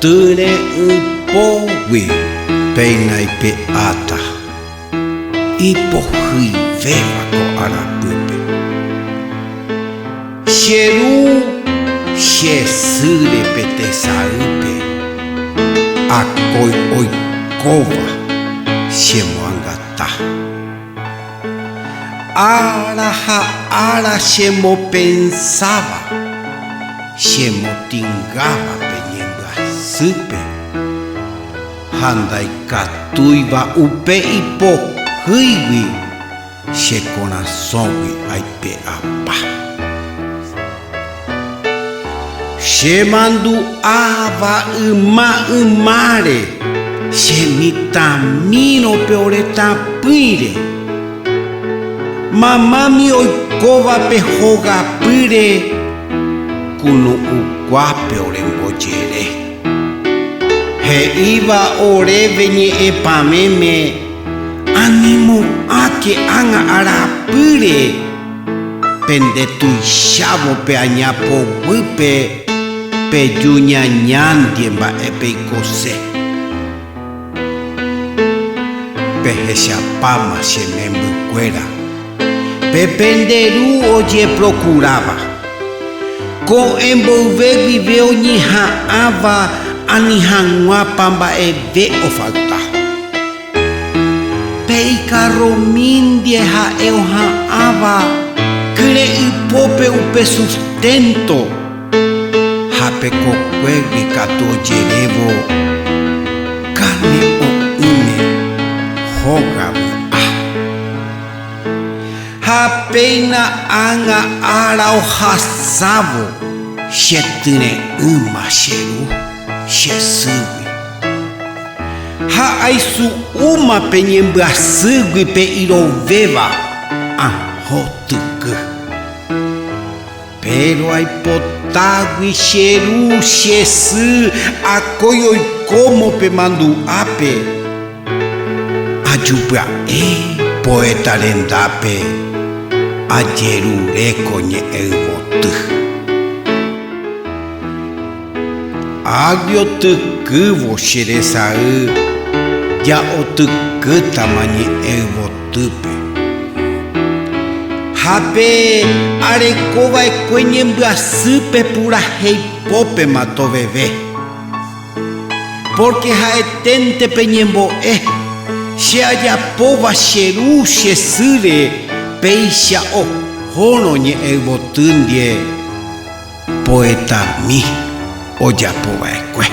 Tyre'ỹpógui péina ipe'áta, ipohyivéva ko arapýpe. Che ru che sýre pe tesaýpe akói oikóva chemoangata. Ára ha ára chemopensáva, chemotingáva pe ñembyasýpe, ha ndaikatúiva upe ipohýigui che korasõgui aipe'apa. Chemandu'áva yma ymáre, che mitãmírõ pe ore tapỹire. Mamámi oikóva pe hogapýre, kunu'ũkuápe orembojere. He'íva oréve ñe'ẽ pavẽme, Animo'ãke ág̃a arapýre. Pende tuichávo pe aña poguýpe peju ñañándie mba'e peikose. Pehechapáma che membykuéra, pe pende ru ojeprokuráva. Ko'ẽ mboyve guive oñeha'ãva ani hag̃uápa mba'eve ofalta. Pe ikarromíndie ha'e oha'ãva kyre'ỹpópe upe susténto, ha pe kokuégui katu ojerévo kane'õ'ỹme hóga vy'a. Ha péina ág̃a ára ohasávo che tyre'ỹma che ru, che sýgui. Ha aisu'úma pe ñembyasýgui pe irovéva ãho tyky. Péro aipotágui che ru, che sy akói oikómo pe mandu'ápe, aju pya'e poéta rendápe ajerure ko ñe'ẽ yvoty. Águi otykývo che resay ja otykýtama ñe'ẽ yvotýpe. Ha pe areko va'ekue ñembyasýpe purahéi pópema toveve. Pórke ha'eténte pe ñembo'e che ajapóva che ru che sýre péicha ohórõ ñe'ẽ yvotýndie. Poetami ojapo va'ekue.